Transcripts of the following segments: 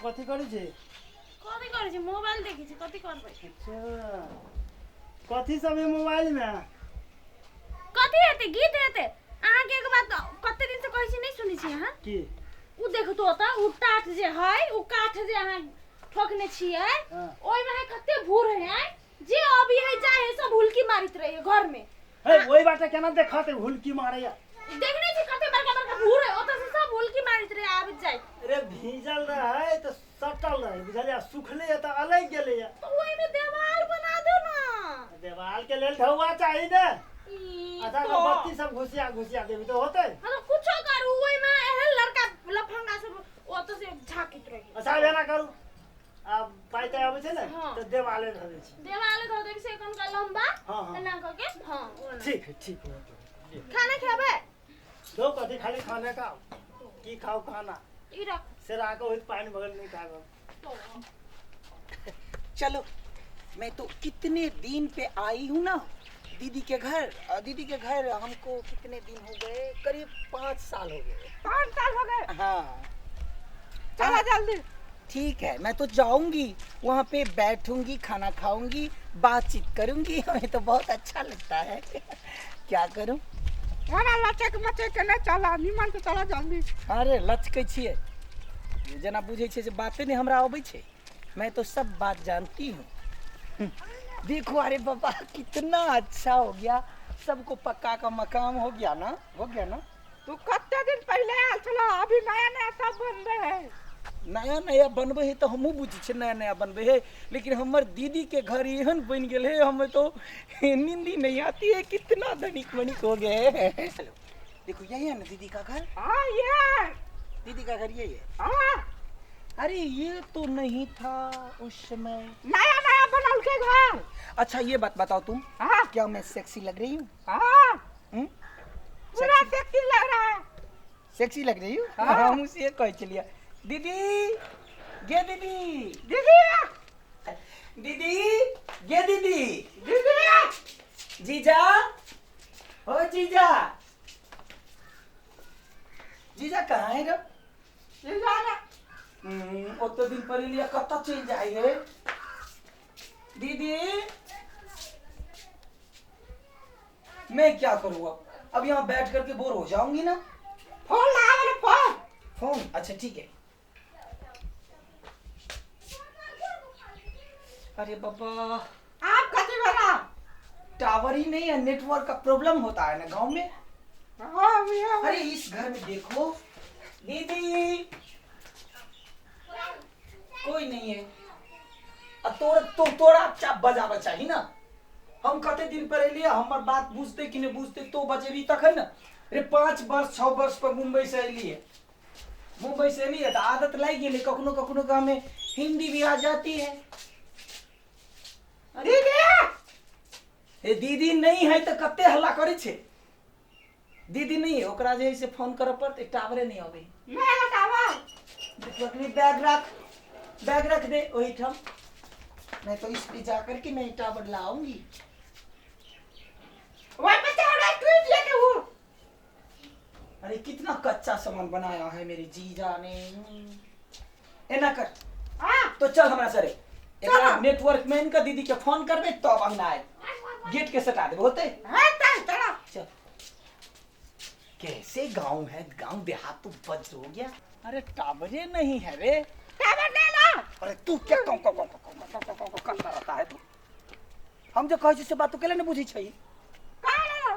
कथी करै छी? कथी करै छी? मोबाइल देखै छी, कथी करबै? अच्छा, कथी सब है मोबाइल में? कथी हेतै? गीत हेतै। अहाँके एगो बात कते दिन से कहै छी, नहि सुनै छी अहाँ। की? उ देखतो तऽ उ टाट जे है, उ काठ जे अहाँ ठोकने छियै, ओहिमे है कते भूर है, जे अभी है जाए है सब हुलकी मारित रहे घर में। हे, ओहि बाटे केना देखत हुलकी मारैया? देखने छी कते बड़का बड़का भूर है, ओतऽ से सब हुलकी मारित रहे आबैत जाइत। अरे भीजल रहै तऽ सटल रहै बुझलियै, सुखले तऽ अलगि गेलैया। तऽ ओहिमे देवाल बना दो ना। देवाल के लेल ढौआ चाही ने। ई अच्छा तो बत्ती सब घुसिया घुसिया देबी तऽ होतै? हाँ तो कुछो करू, ओहिमे एहन लड़का लफंगा सब ओतऽ से झाँकित रहे। अच्छा, आब एना करू, आब पाइ ताइ अबै छै ने। हाँ। तऽ देवाले धऽ दै छी। देवाले धऽ देबी से कनका लंबा। हाँ, हाँ। एना कऽ के, हाँ ओना। ठीक है, ठीक है। खाना खेबै? दो कथी खाली खाने का की खाओ खाना? ई रख। से राखो होइत पानि भगल नहीं खाएब। तो चलो, मैं तो कितने दिन पे आई हूँ ना दीदी के घर। दीदी के घर हमको कितने दिन हो गए? करीब 5 साल हो गए। 5 साल हो गए? हाँ। चलो जल्दी। ठीक है, मैं तो जाऊंगी, वहाँ पे बैठूंगी, खाना खाऊंगी, बातचीत करूंगी। हमें तो बहुत अच्छा लगता है। क्या करूं? हमरा लचक मचक के नहीं चला, निमन से चला जल्दी। अरे लचकै छियै जेना बुझै छियै से बाते नहि हमरा अबै छै। मैं तो सब बात जानती हूँ। देखो, अरे बाबा, कितना अच्छा हो गया, सबको पक्का का मकान हो गया ना, हो गया ना। तू कते दिन पहले आयल छलो, अभी नया नया सब बनबे है। नया नया बनबै है तऽ हमहूँ बुझै छियै नया नया बनबै है, लेकिन हमर दीदी के घर एहन बनि गेल है, हमें तो नींद ही नहीं आती है। कितना धनिक मनिक हो गए हैं। चलो, देखो, यही है ना दीदी का घर? हाँ, ये। दीदी का घर यही है? हाँ। अरे, ये तो नहीं था उस समय। नया नया बनल के घर। अच्छा, ये बात बताओ तुम, हाँ। क्या मैं सेक्सी लग रही हूँ? हाँ। हम्म? पूरा सेक्सी लग रहा है। सेक्सी लग रही हूँ? हाँ। हम उसे कह चलिए, दीदी गे दीदी। दीदी। दीदी गे दीदी। दीदी। जीजा हो जीजा, जीजा कहाँ है रे? जीजा ना। ओते दिन पर लिया, कतऽ चलि जाइ है दीदी? मैं क्या करूँ अब? अब यहाँ बैठ करके बोर हो जाऊंगी ना। फोन लगाओ ना, फोन। फोन? अच्छा, ठीक है। अरे बाबा। आप कथी बना? टावर ही नहीं है, नेटवर्क का प्रॉब्लम होता है ना गांव में। हाँ भैया। अरे, इस घर में देखो दीदी, कोई नहीं है। आ तोरा तो तोरा चा बजाबऽ चाही ना। हम कते दिन पर एलियै, हमर बात बुझते कि नहीं बुझते? तो बजेबी तखन ने रे। 5 वर्ष 6 वर्ष पर मुंबई से एलियै, मुंबई से एलियै तऽ आदत लागि गेलै। कखनो कखनो के हमें हिंदी भी आ जाती है। दीदी। ए दीदी नहीं है तऽ कते हल्ला करै छै। दीदी नहीं है, ओकरा जे है से फोन करऽ पड़तै। टावरे नहीं अबै। नहीं लगावा। नेटवर्क नहीं। बैग रख, बैग रख दे ओहिठाम। मैं तो इस पे जा करके मैं टावर लाऊंगी। वही पे चढ़ा टूट लेके वो। अरे, कितना कच्चा सामान बनाया है मेरे जीजा ने। एना कर। हाँ। तो चल हमरा सरे। चलो। नेटवर्क मैन का दीदी के फोन करबे तब अंगना आए, गेट के सटा देबे होते। हाँ, चल चलो। चल। कैसे गांव है, गांव देहात तो बज्र हो गया। अरे, टावरे नहीं है रे। टावर नहीं ला। अरे, तू क्या कौं कौं कौं कौं कौं कौं कौं करता रहता है तू? हम जो कहै छी से बात तू केला नहीं बुझै छै? कहाँ ला?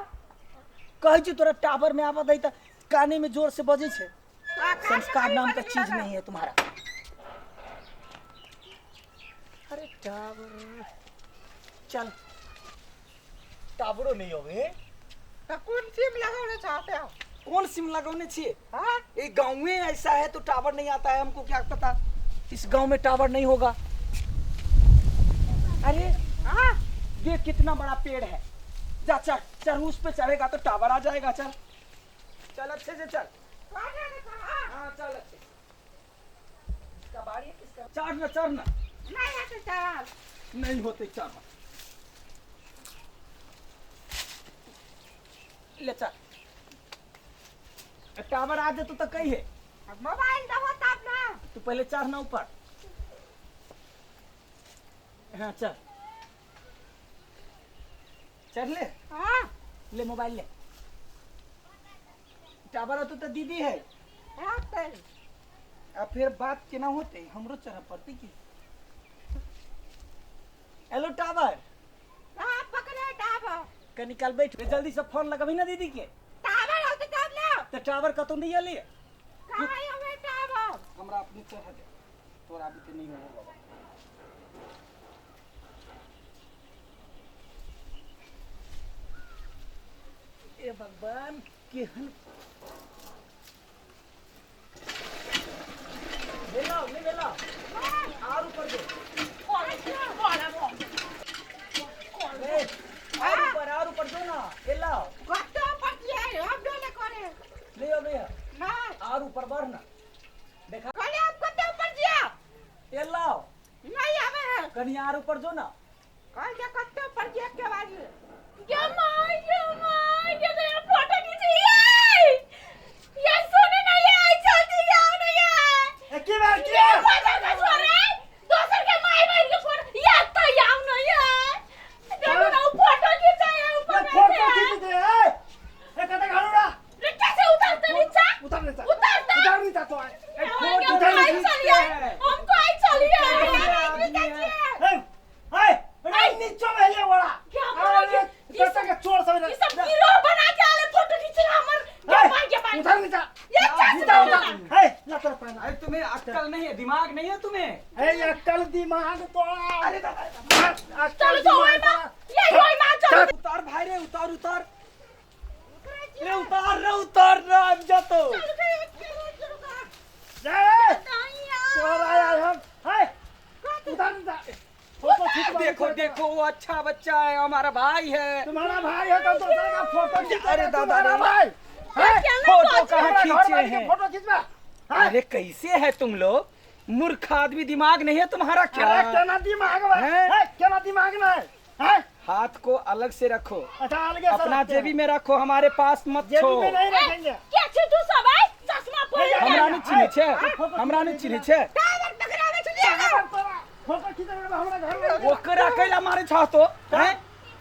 कहै छी तोरा टावर में आबऽ दै तऽ काने में जोर से बजै छै। संस्कार नाम का चीज नहीं है तुम्हारा। अरे टावर, चल, टावरो नहीं होवे। तो कौन सिम लगाने चाहते हो? कौन सिम लगौने छिए? हाँ। ये गाँव में ऐसा है तो टावर नहीं आता है। हमको क्या पता इस गांव में टावर नहीं होगा। अरे, हाँ। ये कितना बड़ा पेड़ है। जा, चल चल, उस पे चढ़ेगा तो टावर आ जाएगा। चल चल, अच्छे से चल। हाँ। हाँ, चल अच्छे। किसका बाड़ी है, किसका? चढ़ना, चढ़ना। नहीं आते चल। नहीं होते, चढ़ ले, चल। टावर आ जेतो तो कही है। मोबाइल दबो तब ना। तू पहले चढ़ ना ऊपर। हाँ चल, चढ़ ले। हाँ ले मोबाइल ले। टावर तो दीदी है। हाँ आ फिर बात केना होते, हमरो चढ़ पड़ते की। Hello tower. हाँ पकड़े टावर। कनी काल बैठ, जल्दी से फोन लगाबी ना दीदी के। टावर होते तब ले। तो टावर कतौ नहीं अली। कहाँ हवे टावर? हमरा अपने चढ़ दे, तोरा अभी ते नहीं हो बाबा। ए भगवान केहन भेला नहीं भेला। आर ऊपर दे। और ऊपर, और ऊपर दो ना। भेला कत्तो पर दिए हम डोले करे ले ओ भैया ना। और ऊपर बढ़ ना। देखा कहले आप कत्तो ऊपर जिया। ए लाओ नहीं आवे है। कनी और ऊपर जो ना। कहले कत्तो पर जिया के आवाज। के माय के माय के तो फोटो खींची ये सुने नहीं है, जल्दी आओ नहीं है। की बात की ये फोटो खिंचवा रहे दोसर के my बहन के फोटो ये तो आओ नहीं है। देखो ना वो फोटो खींचा है ऊपर में फोटो खींच दे। ए ए कत घाड़ूड़ा रे कैसे उतारते नीचा? उतार नीचा, उतारते उतार नीचा तो आए। फोटो चलिए हमको आई चलिए। ए ए अरे नीचा में ले वाला क्या बोल ये के चोर सब ये सब गिरोह बना के आले फोटो खींच रहा हमर। के मार उतार नीचा ये नीचा उतार। ए ला तेरा पैना। अरे तुम्हें अक्कल नहीं है, दिमाग नहीं है तुम्हें। ए अक्कल दिमाग तो अरे दादा चलो तो ओए मां ये ओए मां चल। उतार भाई रे, उतार उतार रे, उतार रे, उतार रे, अब जा तो जा चोर आया हम। हे उतार नीचा। फोटो खींच। देखो देखो वो अच्छा बच्चा है, हमारा भाई है। तुम्हारा भाई है तो दूसरे का फोटो खींच। अरे दादा रे भाई फोटो कहाँ खींचे हैं? फोटो खींचवा। अरे कैसे है तुम लोग, मूर्ख आदमी, दिमाग नहीं है तुम्हारा क्या? केना दिमाग है, केना दिमाग ना है। हाथ को अलग से रखो। अच्छा अलग से अपना जेबी में रखो, हमारे पास मत जेबी में नहीं रखेंगे। क्या छी तू सब है चश्मा पहिर के? हमरा नहीं चिन्है छै, हमरा नहीं चिन्है छै। टावर पकड़ावे छलिए फोटो खींचबे हमरा घर में। ओकरा कैला मारे छ तो हैं?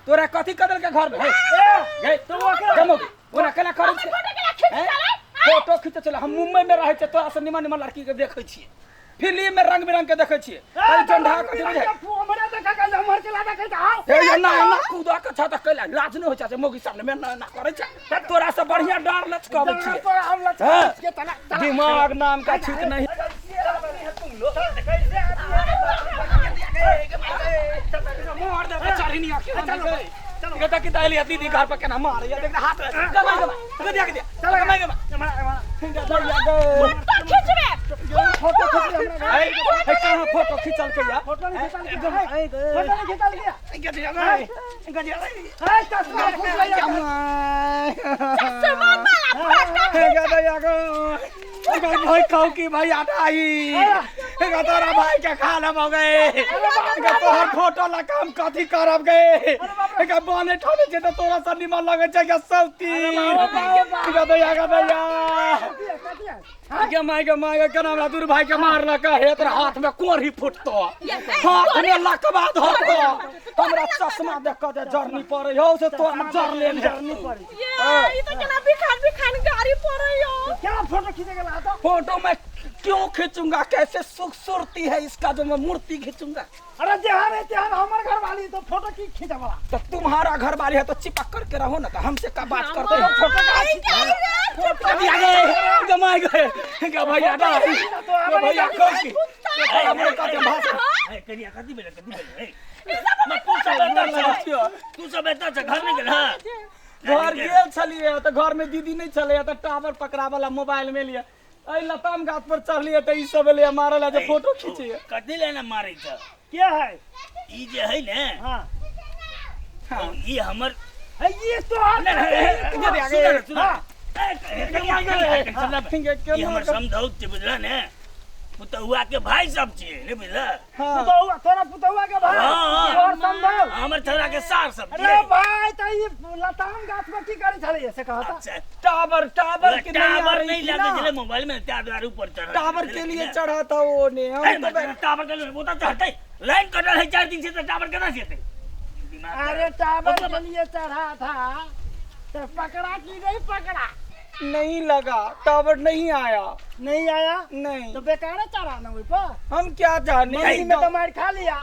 तोरा कथी कदल के घर में है गए तो ओकरा जमो ओरा कैला करै छै? फोटो केला खींच चले, फोटो खींच चले। हम मुंबई में रहै छै, तोरा से निमन निमन लड़की के देखै छियै, फिल्म में रंग बिरंग के देखै छियै। अरे ठंडा कथी बुझै हमरा देखा के हमर के लादा के आओ। ए ना ना कूदा के छ त कैला लाज नै होइ छै मोगी सामने में ना ना करै छै। तोरा से बढ़िया डार लचकाबै छियै। तोरा हम लचका के तना दिमाग नाम का ठीक नहीं। कैसे मार दे चढ़ी नहीं आके चलो गदा की दाली दीदी घर पर केना मार या देख हाथ गमा गमा गदिया गदिया चल गमा गमा फोटो खींचबे। फोटो खींच हमरा ए कहां फोटो खींचल के या? फोटो नहीं खींचल के, फोटो नहीं खींचल के गदिया गदिया ए चश्मा फूट गया। चश्मा वाला फोटो गदिया गो भाई कहू की भाई आटाई तोरा भाई के खाना हो गए। तोहर फोटो ला काम कथी करब गए? बने ठने छै त तोरा से निमन लगे छै के सौती। गदैया गदैया गे my गे my गे केना हमरा दूर भाई के मारलक हे। तोरा हाथ में कोढ़ी फुटतो, हाथ में लकवा धरतो। हमरा चश्मा देख के जे जरनी पड़े हौ से तोरा जरले ने जरनी पड़े। ये ई त केना बिखान बिखान गाड़ी पड़े हो। क्या फोटो खींचे गेला तो? फोटो मैं क्यों खींचूंगा? कैसे खूबसूरती है इसका जो मैं मूर्ति खींचूंगा। अरे जहां है त्यहां हमर घर वाली तो फोटो की खींचा वाला। तो तुम्हारा घर वाली है तो चिपक करके रहो ना, तो हमसे का बात करते हो? फोटो का खींच गए गमाए गए गे भैया ना गे भैया कौन की हमरे कते भाषा ए कनिया कथी भेल कथी भेल? ए तू सब एतऽ छ, घर नहीं गेल? घर गेल छलिए त घर में दीदी नहीं छले त टावर पकड़ा वाला मोबाइल में लिए एहि लताम गाछ पर चढ़लिए त ई सब एलै मारल जे फोटो खींचिए। कथी ले ना मारै छ? क्या है ई जे है ने? हां हां ई हमर है ये तो सुन, ई हमर समझौत छै, बुझला ने? पुतहुआ के भाई सब छियै ने बुझल। हाँ। पुतहुआ तोरा पुतहुआ के भाई हाँ, हाँ। तोहर संभव हमर छोरा के सार सब अरे छियै। भाई त ई लताम गाछ पर की करै छलैया से कहता। अच्छा, टावर टावर के नहीं आ टावर रही नहीं थी लगे ना। छलै मोबाइल में तार दुआरे ऊपर चढ़ल टावर छलै, के लिए ने? चढ़ा था वो ने हम ए, तो मतलब टावर के लिए वो तो चढ़तै लाइन कटल है 4 दिन से तो टावर केना जेतै। दिमाग अरे टावर मतलब- के लिए चढ़ा था तो पकड़ा कि नहीं पकड़ा? नहीं लगा, टावर नहीं आया। नहीं आया नहीं तो बेकार है चढ़ा ना वही पर। हम क्या जाने, मंदिर में तो मार खा लिया।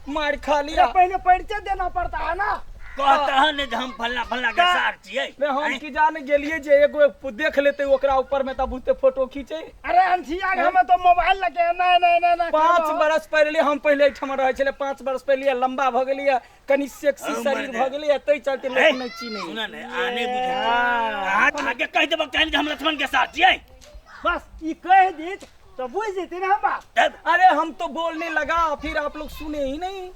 मार खा लिया। पहले परिचय देना पड़ता है ना। कहता है ने जे हम फल्ला फल्ला के सार छियै। रे हम की जाने गेलिए जे एगो देख लेते ओकरा ऊपर में तब बुझते फोटो खींचे। अरे अंठिया के हमें तो मोबाइल लगे नहीं नहीं नहीं नहीं 5 बरस पहले हम पहले एहिठाम रहै छलै, 5 बरस पहले लंबा भ गेलियै, कनि सेक्सी हम शरीर मर भ गेलियै, तै चलते लोक ए, नहि चिन्है। सुना ने आने बुझै आगे कहि देबक चाही जे हम लक्ष्मण के सार छियै। बस ई कह दी तो बुझ जेती ना हम बात। तब अरे हम तो बोलने लगा फिर आप लोग सुने ही नहीं।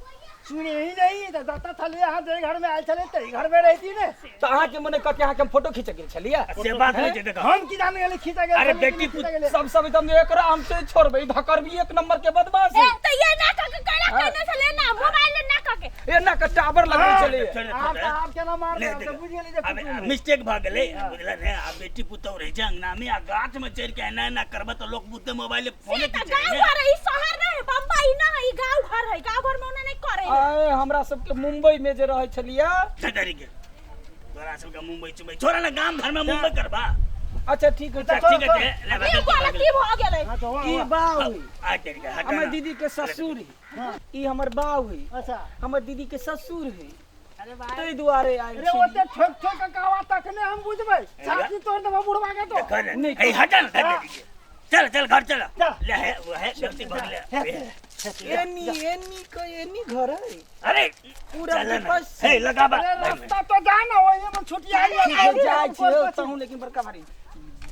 सुने ही नहीं तो दाता थले यहाँ जे घर में आयल छले ते घर में रहती ने। तो अहाँ के मने कथी अहाँ के हम फोटो खींच गेल छलियै? से बात नहीं छै देखो। हम की जाने गेले खींचा गेल अरे छलै कि बेटी नहि खींचा गेलै। सब सब एकदम एकरा हम से छोड़बै धकर भी एक नंबर के बदमाश है। ए त ये ना कह के कैला कहने छले ना मोबाइल ले ना कह के ए ना के टावर लगै छलै। छोड़े, आप छोड़े। आप केना मार नहीं, दे देखो। बुझ गेली जे अब कुटुम्ब है। मिस्टेक भ गेलै बुझल ने। आ बेटी पुतहु रहै छै अंगना में आ गाछ में चढ़ के एना एना करबै तऽ लोक बुझतै मोबाइल फोन से त खींचै गांव ने। घर है, ई शहर नहीं है, बम्बई ना है, ई गांव घर है, गांव घर में ओना नहीं करे है। आए हमरा सबके मुंबई में जे रहै छलियै। धतरी के तोरा सबके मुंबई चुंबई छोड़ा ना गाम घर में मुंबई करबा। अच्छा ठीक है अच्छा, ठीक है ले ई गलती भ गेलै। हाँ, तो वाह, ई वाह। बाऊ है। आ तेरी के हटा हमर ना। दीदी के ससुर है। ई हमर बाऊ है। अच्छा हमर दीदी के ससुर है। अरे भाई तै दुआरे आयल अरे छी। ओते ठोक ठोक के कहवा तखने हम बुझबै। छाती तोड़ देबो बुढ़वा के तो। देखो ने नहीं। ए हटा ना धतरी के चल चल घर चल चल। ले है वो है गलती भ गेलै। एनी एनी के एनी घर है। अरे पूरा चल ना। विपक्ष। हे लगाबा अरे रास्ता तो जाना वही में छुटिया ठीक है, जाइ छी तहूँ लेकिन बड़का भारी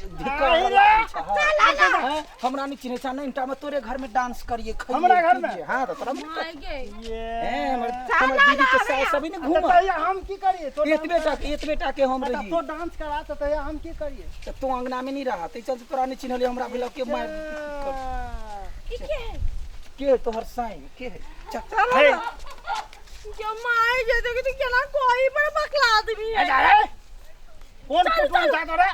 आही रे। हाँ, हमरा नहीं चिन्है छा नहीं टा में तोरे घर में डांस करिए खाइए हमरा घर में? पीजिए। हाँ तो तोरा में माय गे। ये हैं, हमर हमर दीदी के सास सभी ने घूमा। तहिया हम की करिए तो एतबे टा एतबे टा के हम अच्छा, रही तो डांस करा तो तहिया हम की करिए? तो तू अंगना में नहीं रहा तै चलते तोरा नहीं चिन्हलिए हमरा भेल के मार ई के है? के है तोहर साई के है? चल हे के my गे, देखी त केना कोई पर बकला आदमी है। अरे कौन चल, कुटुंब चल। था तोरे?